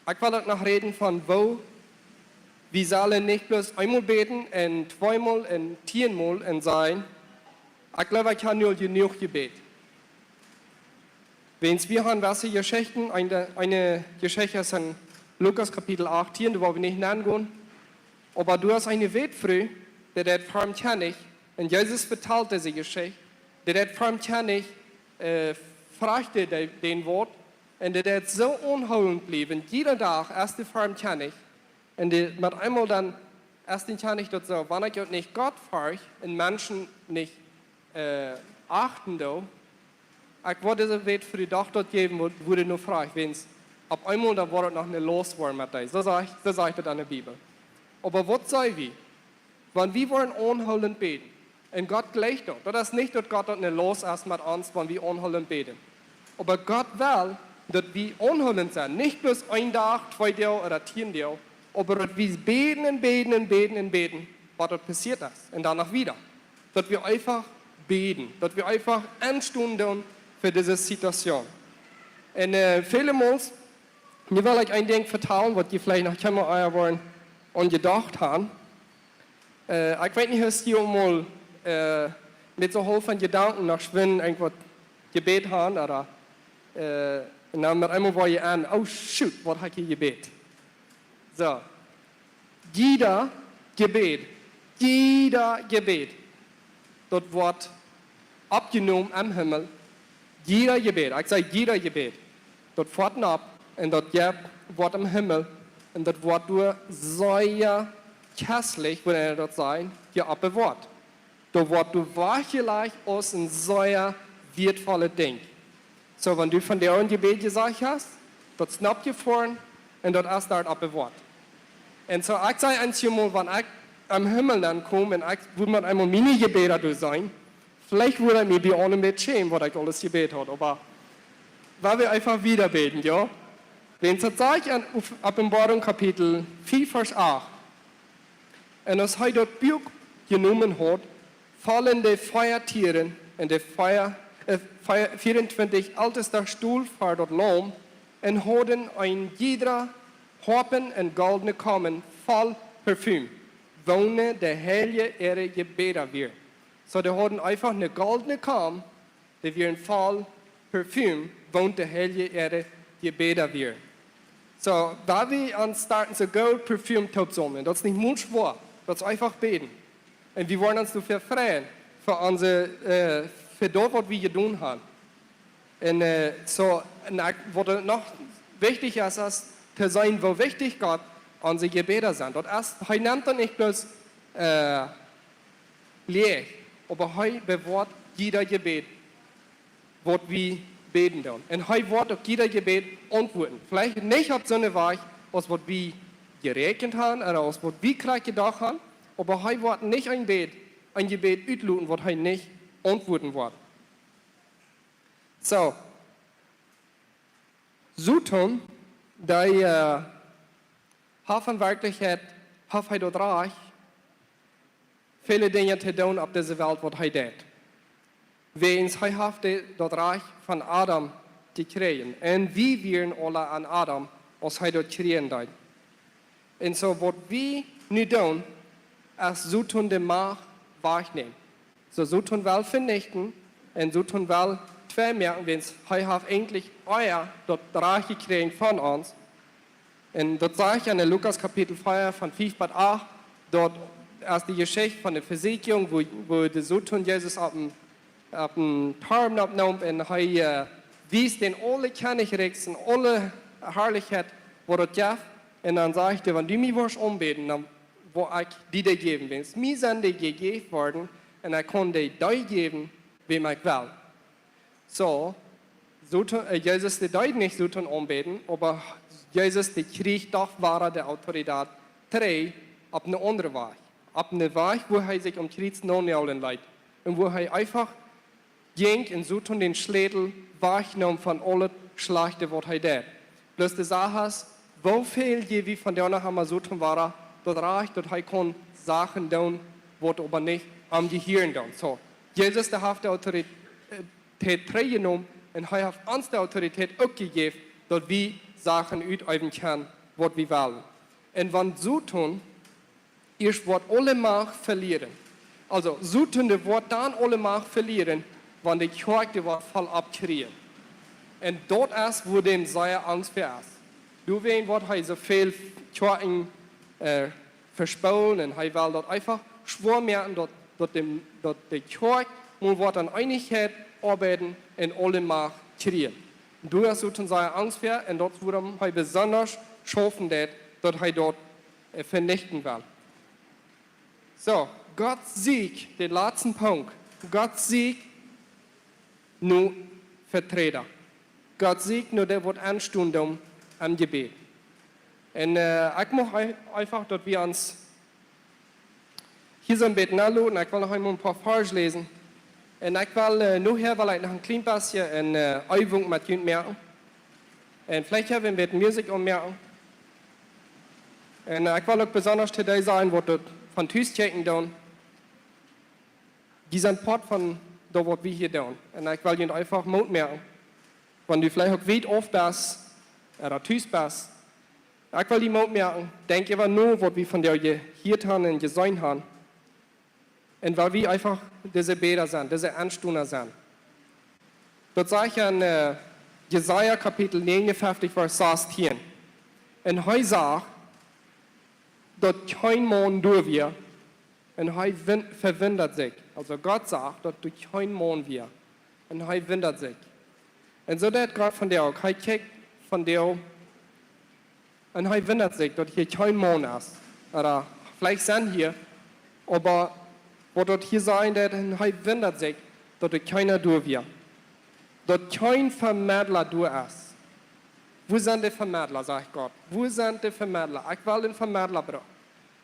ekj well uk noch räden von woo wie sellen nich bloos eemol bäden un tweemol un tieenmol un sajen: Ekj jleew, ekj hab nu aul jenuach jebät. Wiels wie haben wesse Jeschichten, eene, eene Jeschicht es en Lukas Kapitel achttieen, doa woa wie nich nengonen. Oba doa es eene Wätfru, dee deit fa dän Kjennich, un Jesus vetalt dise Jeschicht, dee deit fa dän Kjennich, frajcht dee, dän waut, un dee deit soo aunhoolent bliewen, jieda Dach es dee fa dän Kjennich, un dee, met eemol dan es dän Kjennich daut soo: Wan ekj uk nich Gott fercht un Menschen nich achten doo, ekj woa dise Wätfru doch daut jäwen, wua, wua dee no frajcht, wiels opp eemol dan woat et noch ne Laust woaren met dee. Soo sajcht, soo sajcht et en de Bibel. Oba waut saj wie, wan wie woaren aunhoolent bäden? Un Gott jleicht daut. Daut es nich, daut Gott daut ne Laust es met ons, wan wie aunhoolent bäden. Oba Gott well, daut wie aunhoolent sent. Nich bloos een Dach, twee Doag ooda tieen Doag, oba daut wie bäden un bäden un bäden un bäden, waut doa passieet es. Un dan noch wieda. Daut wie eefach bäden. Daut wie eefach aunstonen doonen fa dise Situation. Un väle Mol, nu well ekj een Dinkj vetalen, waut jie veleicht noch kjeenmol ea woaren aun jedocht haben. Ekj weet nich, hast du aul mol met soo väl von Jedanken noch schwind irjentwaut jebät haben, ooda, un dan met eemol woa jie en: Oh shoot, waut hab ekj hia jebät? Soo, jieda Jebäd, jieda Jebäd, daut woat oppjenomen em Himmel. Jieda Jebäd, ekj saj jieda Jebäd, daut foat nopp un daut jeit, woat em Himmel, un daut woat doa sea kjestlich, woo eena daut sajcht, je oppbewoat. Daut woat doa wajchjelajcht aus een sea wieetvollet Dinkj. Soo, wan du von dän Jebäd jesajcht hast, daut es nopp jefoaren un daut es doa oppbewoat. Un soo, ekj saj eenjemol, wan ekj em Himmel aunkom un ekj wudd met eemol miene Jebäda doa seenen, veleicht wudd ekj mie bie aun een bät schämen, waut ekj aules jebät haud, oba well wie eefach wieda bäden, jo? Wiels daut sajcht en Openboarunk Kapitel fief, Varsch acht: Un aus hee daut Buak jenomen haud, follen de vea Tieren un de vea, vea, veeauntwintich Eltesta stolt ver daut Laum un hauden een jieda Hoapen un goldne Kaumen voll Perfum, woone de Heilje äare Jebäda wieren. Soo, dee hauden eefach ne goldne Kaum, dee wieren voll Perfum, woone de Heilje äare Jebäda wieren. So, wan wie ons starten, soo goot Parfüm toop saumlen. Daut es nich mol schwoa. Daut es eefach bäden. Un wie woaren ons doafäa freien, fa onse, äh, fa daut, waut wie jedonen haben. Un, äh, so, un ekj, waut noch wichtich es, es to seenen, woo wichtich Gott onse Jebäda sent. Daut es, hee nemt daut nich bloos, äh, leeg, oba hee bewoat jieda Jebäd, waut wie bäden doonen. Un hee woat uk jieda Jebäd auntwuaden. Veleicht nich opp soone Wies, aus waut wie jeräakjent haben, ooda aus waut wie krakjt jedocht haben, oba hee woat nich een Bäd, een Jebäd utloten, waut hee nich auntwuaden woat. So, Soton, dee, äh, haft en Werkjlichkjeit, haft hee daut Rajcht, väle Dinja to doonen opp dise Welt, waut hee deed. Wäajens hee haft de-, daut Rajcht von Adam jekjräajen. Un wie wieren aule aun Adam, aus hee daut kjrieen deed. Un so waut wie nu doonen, es Soton de Macht wajchnämen. So Soton well venichten un Soton well twei moaken, wäajens hee haft eejentlich ea daut Rajcht jekjräajen von ons. Un daut sajcht en Lukas Kapitel vea von fief bat acht, daut es de Jeschicht von de Vesieekjunk, woo, woo de Soton Jesus opp een, opp een Torm oppneem un hee, äh, wiest dän aule Kjennichrikjs un aule Harlichkjeit, waut daut jeft. Un dan sajcht hee: "Wan du mie woascht aunbäden, dan woa ekj die dee jäwen. Wäajens mie sent dee jejäft worden un ekj kaun dee dee jäwen, wäm ekj well." So, Soton, äh, Jesus, dee deed nich Soton aunbäden, oba Jesus, dee kjrieech doch wada de Autoritäten trigj opp eene aundre Wies. Opp eene Wies, woo hee sikj aum Kjriez naunäajlen leet. Un woo hee eefach jinkj un Soton dän Schlätel wajchneem von aulet Schlajchte, waut hee deed. Bloos de Sach es, woo väl jäw wie von dee noch emol Soton wada daut Rajcht, daut hee kaun Sachen doonen, waut oba nich am jehieren doonen. So, Jesus, dee haft de Autoritäten trigjjenomen un hee haft ons de Autoritäten uk jejäft, daut wie Sachen uteewen kjennen, waut wie wellen. Un wan Soton ieescht woat aule Macht velieren. Aulsoo, Soton, dee woat dan aule Macht velieren, wan de Kjoakj dee woat voll oppkjrieen. Un daut es, woo däm sea Angst väa es. Doawäajen woat hee soo väl Kjoakjen, äh, vespoolen un hee well daut eefach schwoa moaken, daut, daut de, daut de Kjoakj mol woat aun Eenichkjeit oabeiden un aule Macht kjrieen. Un doa es Soton sea Angst väa un daut es, wuarom hee besonda schaufen deed, daut hee daut, äh, venichten well. So, Gott sieekjt, de latste Punkt. Gott sieekjt no Veträda. Gott sieekjt no dee, waut aunstonen doonen aum Jebäd. Un, äh, ekj mucht ei-, eefach, daut wie ons hia soo een bät naloten. Ekj well noch eemol een poa Varsch läsen. Un ekj well, äh, nohäa well ekj noch een kjlien bät, äh, Eewunk met junt moaken. Un veleicht kjenn wie een bät Musikj aunmoaken. Un, äh, ekj well uk besonda to dee sajen, waut daut von tus kjikjen doonen. Dee sent Poat von daut, waut wie hia doonen. Un ekj well junt eefach Moot moaken. Wan du veleicht uk wiet auf best, ooda tus best, ekj well die Moot moaken, denkj äwa no, waut wie vondoag jehieet haben un jeseenen haben. Un woo wie eefach dise Bäda sent, dise Aunstoona sent. Daut sajcht en, äh, Jesaja Kapitel negenunfeftich, Varsch sastieen. Un hee sajcht, daut kjeen Maun doa wia, un hee win-, vewundat sikj. Aulsoo Gott sajcht, daut doa kjeen Maun wia. Un hee wundat sikj. Un soo deed Gott vondoag uk. Hee kjikjt vondoag un hee wundat sikj, daut hia kjeen Maun es. Ooda veleicht sent hia, oba waut daut hia sajen deed, un hee wundat sikj, daut doa kjeena doa wia. Daut kjeen Vemedla doa es. Wua sent de Vemedla, sajcht Gott. Wua sent de Vemedla? Ekj well een Vemedla brucken.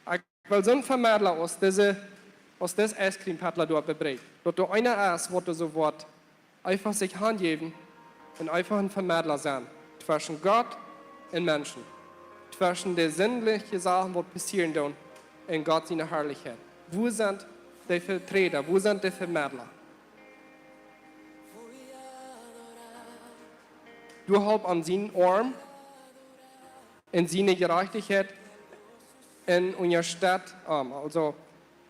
Ekj well soon Vemedla aus dise, aus dis Ice Cream Peddler doa bebrinjt. Daut doa eena es, waut doa soo woat eefach sikj hanjäwen un eefach een Vemedla sennen tweschen Gott un Menschen. Tweschen de sindliche Sachen, waut passieren doonen, un Gott siene Harlichkjeit. Wua sent de Veträda? Wua sent de Vemedla? Du halpst aun sienen Oarm un siene Jerajchtichkjeit un unjastett am. Aulsoo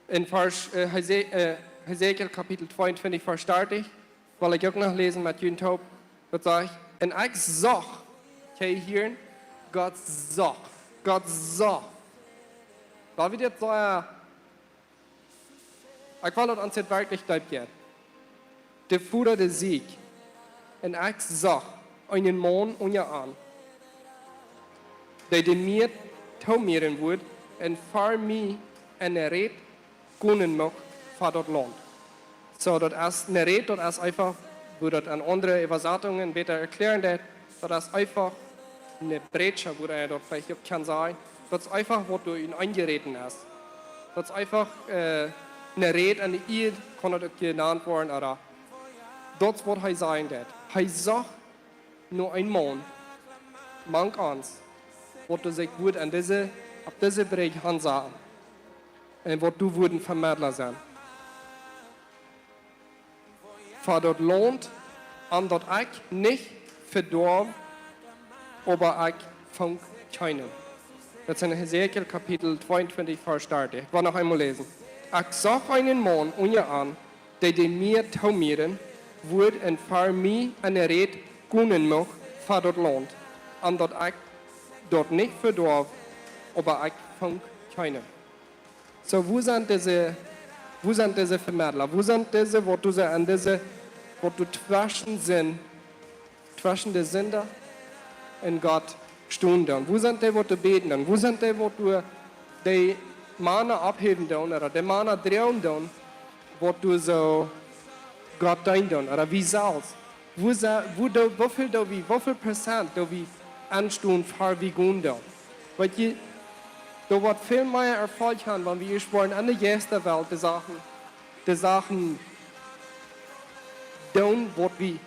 en Varsch, äh, Hese-, äh, Hesekiel Kapitel tweeuntwintich, Varsch dartich, well ekj uk noch läsen met junt toop. Daut sajcht: "Un ekj sach, kjikj hia, Gott sach. Gott sach. Wua wie dit soo, ekj well daut ons dit werkjlich deep jeit. De Voda, dee säd: Un ekj sach eenen Maun unja an, dee de Mia toomieren wudd un fa mie eene Räd gonen mucht fa daut Launt. Soo, daut es eene Räd, daut es eefach, woo daut en aundre Äwasatungen bäta erkjläaren deit, daut es eefach eene Prädja, woo eena daut veleicht uk kaun sajen. Daut es eefach, waut doa enjeräden es. Daut es eefach, äh, eene Räd aun de Ieed, kaun daut uk jenant woaren, ooda daut es, waut hee sajen deit. Hee sach no eenen Maun mank ons, waut doa sikj wudd aun dise, opp dise Brigj hansaten un waut doa wudd een Vemedla sennen. Fa daut Launt, om daut ekj nich vedoaw, oba ekj funk kjeenen. Daut es en Hesekiel Kapitel tweeuntwintich, Varsch dartich. Ekj well noch eemol läsen. Ekj sach eenen Maun unja an, dee de Mia toomieren wudd un fa mie eene Räd gonen mucht fa daut Launt, om daut ekj daut nich vedoaw, oba ekj funk kjeenen. Soo, wua sent dise, wua sent dise Vemedla? Wua sent dise, waut doa sent, aun dise, waut doa tweschen sent, tweschen de Sinda un Gott stonen doonen? Wua sent dee, waut doa bäden doonen? Wua sent dee, waut doa de Mana opphäwen doonen, ooda de Mana droagen doonen, waut doa soo Gott deenen doonen, ooda wie selfst? Wua se-, wua doo-, woo väl doo wie, woo väl Prozent doo wie enstonen, fa wie gonen doonen? Weet jie, doa woat väl mea Erfolg haben, wan wie ieescht woaren aun de Jeistwelt de Sachen, de Sachen doonen, waut wie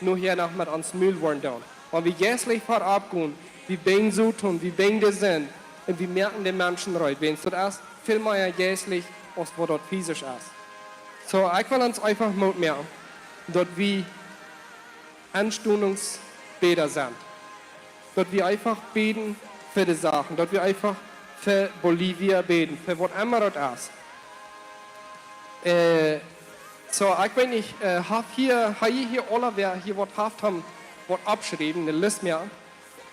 nohäa noch met ons Mul woaren doonen. Wan wie jeistlich verut gonen, wie binjen Soton, wie binjen de Sind, un wie moaken de Menschen reed, wiels daut es väl mea jeistlich, aus waut daut physisch es. Soo, ekj well ons eefach Moot moaken, daut wie Enstonungsbäda sent. Daut wie eefach bäden fa de Sachen, daut wie eefach fa Bolivia bäden, fa waut emma daut es. Äh, soo, ekj weet nich, äh, haft hia, ha jie hia aula, wäa hia waut haft, haben waut oppjeschräwen, eene List mea?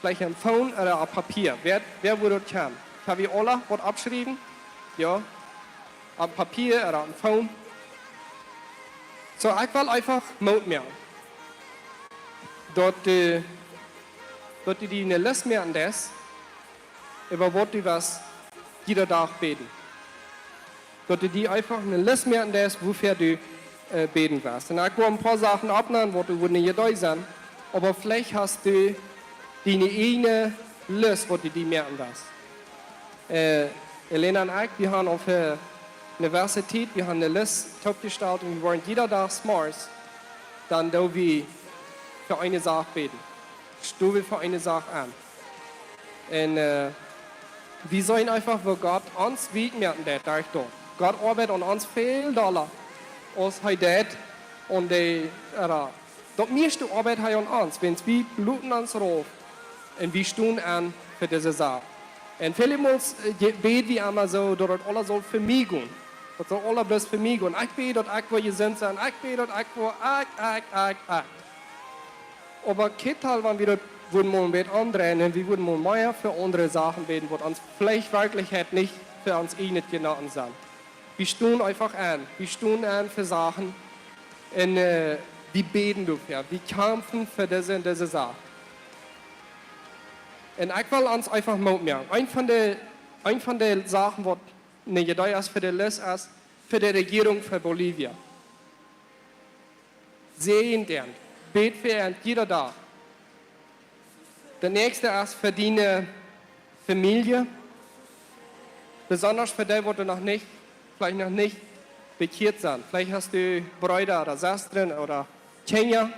Veleicht aum Phone ooda opp Papia. Wäa, wäa wudd daut kjennen? Ha wie aula waut oppjeschräwen? Jo. Opp Papia ooda opp Phone? Soo, ekj well eefach Moot moaken, daut du, daut du die eene List moaken deist, äwa waut du west jieda Dach bäden. Daut du die eefach eene List moaken deist, wuafäa du, äh, bäden west. Un ekj well een poa Sachen oppnämen, waut du wudden nich jedocht haben, oba veleicht hast du diene ieejne List, waut du die moaken west. Äh, Elena un ekj, wie haben aul fa eene jewesse Tiet, wie haben eene List oppjestalt un wie woaren jieda Dach zemorjes, dan doo wie fa eene Sach bäden. Stonen wie fa eene Sach aun. Un, äh, wie seenen eefach, woo Gott ons wiet moaken deit, derch daut. Gott oabeit aun ons väl dolla, aus hee deit aun de, äh, daut mieeschte oabeit hee aun ons, wiels wie loten ons rauf un wie stonen aun fa dise Sach. Un väle Mol, äh, je-, bäd wie emma soo, daut daut aules saul fa mie gonen. Daut saul aules bloos fa mie gonen. Ekj bäd, daut ekj woa jesunt sennen. Ekj bäd, daut ekj woa, ekj, ekj, ekj, ekj. Oba kjikj mol, wan wie daut wudden mol een bät omdreien un wie wudden mol mea fa aundre Sachen bäden, waut ons veleicht werkjlich nich fa ons ieejnet Jeneeten sent. Wie stonen eefach aun. Wie stonen aun fa Sachen. Un, äh, wie bäden doafäa. Wie kjamfen fa dise un dise Sach. Un ekj well ons eefach Moot moaken. Eent von de, eent von de Sachen, waut nich jedocht es fa de List, es fa de Rejierunk von Bolivia. Säajent an, bäd fa an jieda Dach. De näakjste es fa diene Famielje, besonda fa dee, waut noch nich, veleicht noch nich bekjieet sent. Veleicht hast du Breeda ooda Sestren ooda Kjinja.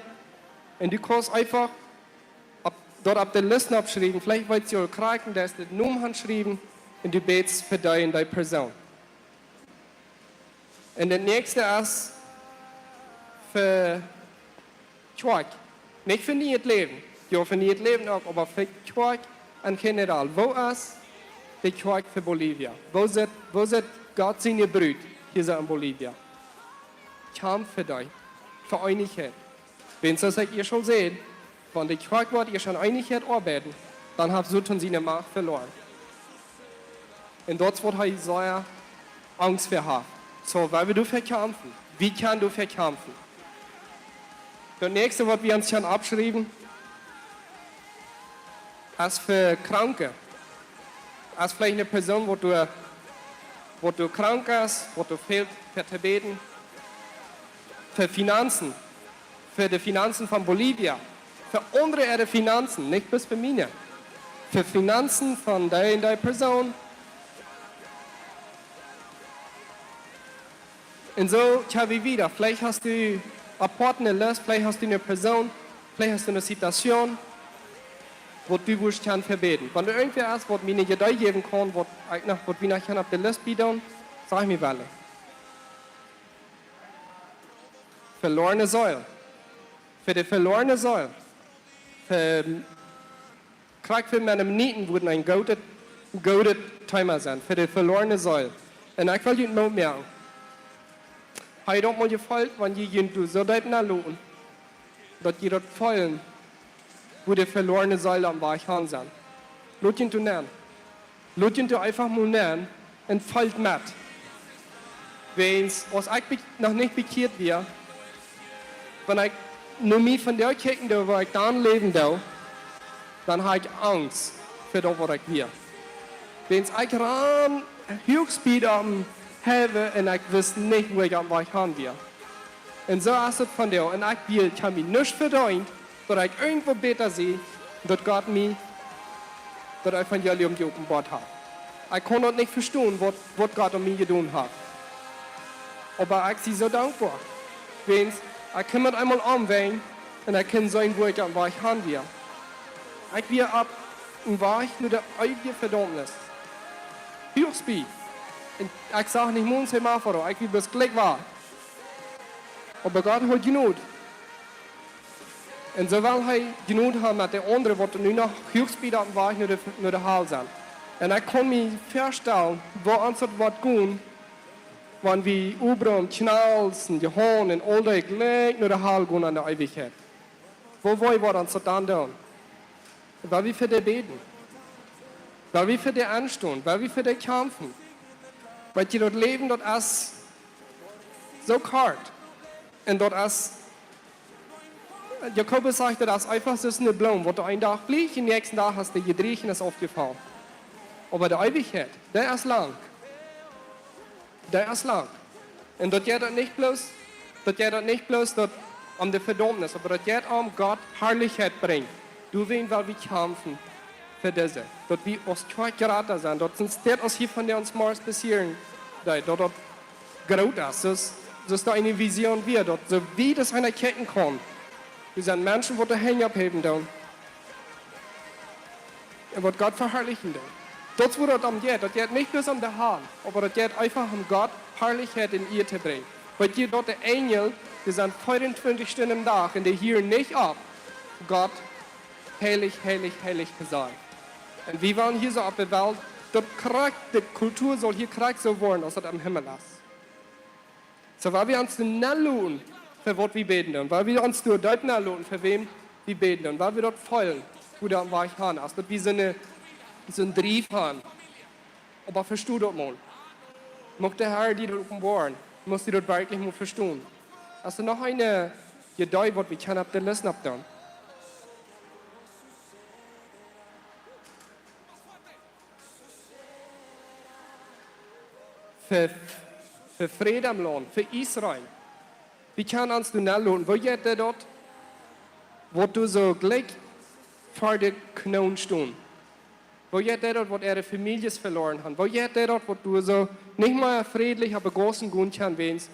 Un du kaust eefach opp, doa opp de List oppschriewen. Veleicht weetst du aul krakjt, doa es de Nomen aunschriewen un du bätst fa dee un dee Persoon. Un daut näakjste es fa Kjoakj. Nich fa Niee Läwen. Jo, fa Niee Läwen uk, oba fa Kjoakj en general. Woo es de Kjoakj fa Bolivia? Woo sitt, woo sitt Gott siene Brut hia soo en Bolivia? Kjamf fa dee. Fa Eenichkjeit. Wiels, soo aus ekj ieescht aul säd, wan de Kjoakj woat ieescht aun Eenichkjeit oabeiden, dan haft Soton siene Macht veloaren. Un daut es waut hee sea Angst fa haft. Soo, wie wellen doafäa kjamfen. Wie kjennen doafäa kjamfen. Daut näakjste, waut wie ons kjennen oppschriewen, es fa Kranke. Es veleicht eene Persoon, waut doa, waut doa krank es, waut doa fält, fa to bäden. Fa Finanzen. Fa de Finanzen von Bolivien. Fa aundre äare Finanzen, nich bloos fa miene. Fa Finanzen von dee un dee Persoon. Un soo kjenn wie wieda. Veleicht hast du apoat eene List, veleicht hast du eene Persoon, veleicht hast du eene Situation, waut du wurscht kjennen fa bäden. Wan doa irjentwäa es, waut mie eene Iedee jäwen kaun, waut ekj noch, waut wie noch kjennen opp de List biedoonen, saj mie wellen. Velorne Seel. Fa de velorne Seel. Fa, krakjt fa Mennoniten wudd een goodet, goodet Thema sennen. Fa de velorne Seel. Un ekj well junt Moot moaken. Hab jie daut mol jefeelt, wan jie junt soo deep nenloten, daut jie daut feelen, woo de velorne Seel aum Wajch han sent? Lot junt doa nenn. Lot junt doa eefach mol nenn un feelt met. Wäajens, aus ekj be-, noch nich bekjieet wia, wan ekj no mie vondoag kjikjen doo, woo ekj dan läwen doo, dan haud ekj Angst fa daut, waut ekj wia. Wäajens ekj rand huach bie dän Heaven un ekj wist nich, woo ekj aum Wajch han wia. Un soo es et vondoag. Un ekj wia, ekj hab mie nuscht vedeent, daut ekj irjentwoo bäta sie, daut Gott mie daut Evangelium jeopenboat haft. Ekj kunn daut nich vestonen, waut, waut Gott aun mie jedonen haft. Oba ekj sie soo dankboa. Wäajens, ekj kaun met eemol omwenjen un ekj kaun seenen, woo ekj aum Wajch han wia. Ekj wia opp een Wajch no de eewje Vedaumnis. Huach bie. Un ekj sach nich mol een Semaphore, ekj wia bloos jlikj wajch. Oba Gott haud Jnod. Un soo well hee Jnod han met de aundre, waut nu noch huach bie dän Wajch no de, no de Hal sent. Un ekj kaun mie väastalen, woo ons daut woat gonen, wan wie Abraham, Kjnals un Johan un aul dee jlikj no de Hal gonen enne Eewichkjeit. Woo woat, woat ons daut dan doonen? Woo wie fa dee bäden? Woo wie fa dee enstonen? Woo wie fa dee kjamfen? Weet jie, daut Läwen, daut es soo kort. Un daut es, Jakobus sajcht, daut es eefach soo aus eene Bloom, waut een Dach blieet, dän näakjsten Dach es dee jedrieecht un es aufjefollen. Oba de Eewichkjeit, dee es lang. Dee es lang. Un daut jeit daut nich bloos, daut jeit daut nich bloos daut om de Vedaumnis, oba daut jeit om Gott Harlichkjeit brinjen. Doawäajen well wie kjamfen fa dise. Daut wie aus Kjoakj jrata sent, daut sent Städ aus hia von dee ons Mars passieren, daut, daut daut groot es. Soo aus, soo aus doa eene Vision wia, daut soo wiet aus eena kjikjen kaun. Doa sent Menschen, waut de Henj opphäwen doonen. Un waut Gott veharlichen doonen. Daut es, woo daut om jeit. Daut jeit nich bloos om de Hal, oba daut jeit eefach om Gott Harlichkjeit enne Ieed to brinjen. Weet jie, daut de Enjel, dee sent veeauntwintich Stunden aum Dach un dee hieren nich opp, Gott heilich, heilich, heilich to sajen. Un wie woaren hia soo opp de Welt, daut krakjt, de Kultua saul hia krakjt soo woaren, aus daut aum Himmel es. Soo, woo wie ons doa nenloten, fa waut wie bäden doonen, woo wie ons doa deep nenloten, fa wäm wie bäden doonen, woo wie daut feelen, woo daut aum Wajch han es, daut wie soone, soon Drief han. Oba vesto daut mol. Mucht de Herr die daut openboaren, mucht die daut werkjlich mol vestonen. Hast du noch eene Iedee, waut wie kjennen opp de List oppdoonen? Fa, fa Fräd em Launt, fa Israel. Wie kjennen ons doa nenloten? Woo jeit dee daut, waut doa soo jlikj ver de Knonen stonen? Woo jeit dee daut, waut äare Famieljes veloaren han? Woo jeit dee daut, waut doa soo nich mea frädlich opp de Gaussen gonen kjennen, wäajens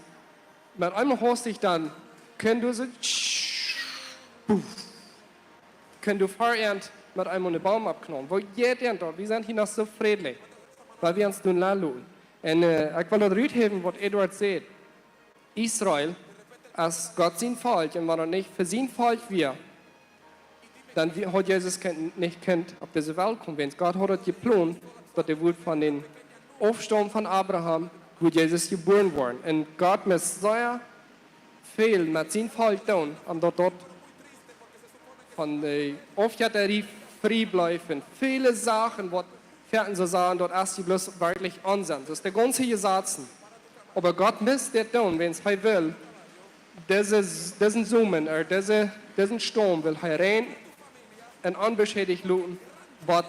met eemol hastich dan, kaun doa soo, tsch, puff, kaun doa ver an met eemol een Boom aufknallen? Woo jeit an daut? Wie sent hia noch soo frädlich, woo wie ons doa nenloten. Un, äh, ekj well daut ruthäwen, waut Edward sajcht. Israel es Gott sien Volkj, un wan daut nich fa sien Volkj wia, dan wie-, haud Jesus kjennen, nich kunt opp dise Welt komen. Wäajens Gott haud daut jeplont, daut hee wudd von dän Aufstaum von Abraham, wudd Jesus jebuaren woaren. Un Gott must sea väl met sien Volkj doonen, om daut doa von de Aufjettarie frie bliewen. Väle Sachen, waut fäaten soo sajen, daut es die bloos werkjlich onsenn. Daut es de gaunze Jesazen. Oba Gott must dit doonen, wiels hee well, dise, disen Somen, ea, dise, disen Staum well hee rein un onbeschädicht loten, waut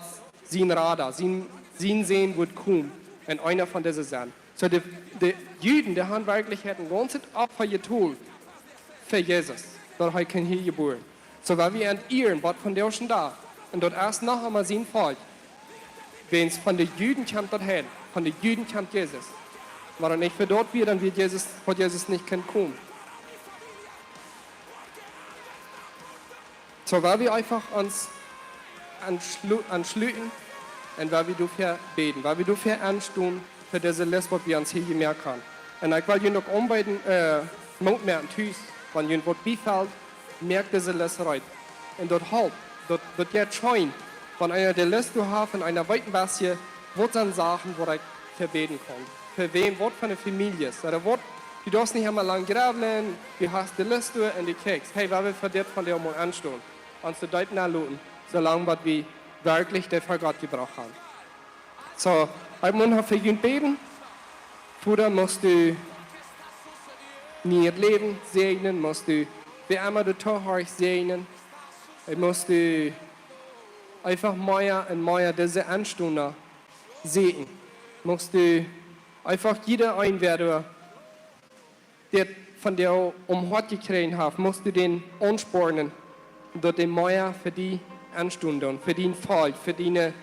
sien Rada, sien, sien Sän wudd komen, un eena von dise sennen. Soo de, de Juden, dee haben werkjlich een gaunzet Opfa jetolt fa Jesus, daut hee kunn hia jebuaren. Soo, wan wie aun ieren, waut von däm ieeschten Dach, un daut es noch emol sien Volkj, wiels von de Juden kjemt daut Heil, von de Juden kjemt Jesus. Wan daut nich fa daut wia, dan wia Jesus, haud Jesus nich kunnen komen. Soo, wan wie eefach ons aunschlu-, aunschluten un wan wie doafäa bäden, wan wie doafäa aunstonen, fa dise List, waut wie ons hia jemoakt haben. Un ekj well junt uk aunbeeden, ä, Moot moaken tus, wan junt waut biefelt, moakt dise List reed. Un daut halpt, daut, daut jeit scheen, wan eena de List doa haft un eena weet een bät, waut sent Sachen, waut ekj fa bäden kaun. Fa wäm, waut fa eene Famielje es. Ooda waut, du darfst nich emma lang grublen, du hast de List doa un du kjikjst, hey, wan wie fa dit vondoag mol aunstonen. Ons doa deep nenloten, soo lang waut wie werkjlich dit ver Gott jebrocht haben. Soo, ekj mucht noch fa junt bäden. Voda, muchst du mien Läwen säajnen, muchst du wäa emma doa toohorcht säajnen. Ekj mucht du eefach mea un mea dise Aunstunda säajnen. Muchst du eefach jieda een, wäa doa dit vondoag om Hoat jekjräajen haft, muchst du dän aunspornen, daut dee mea fa die aunstonen doonen, fa dien Volkj, fa diene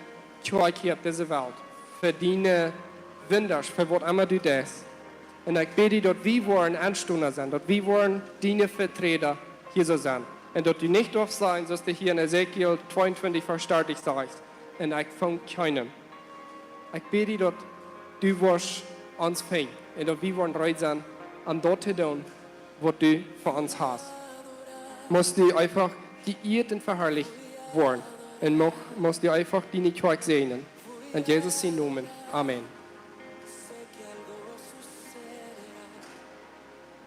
Kjoakj hia opp dise Welt, fa diene Wunda, fa waut emma du deist. Un ekj bäd die, daut wie woaren Aunstunda sennen, daut wie woaren diene Veträda hia soo sennen. Un daut du nich darfst sajen, soo aus hia en Ezekiel tweeuntwintich, Varsch dartich sajcht: "Un ekj funk kjeenen." Ekj bäd die, daut du woascht ons finjen un daut wie woaren reed sennen, om daut to doonen, waut du fa ons hast. Muchst du eefach jeieet un veharlicht woaren. Un much-, muchst du eefach diene Kjoakj säajnen. En Jesus sien Nomen. Amen.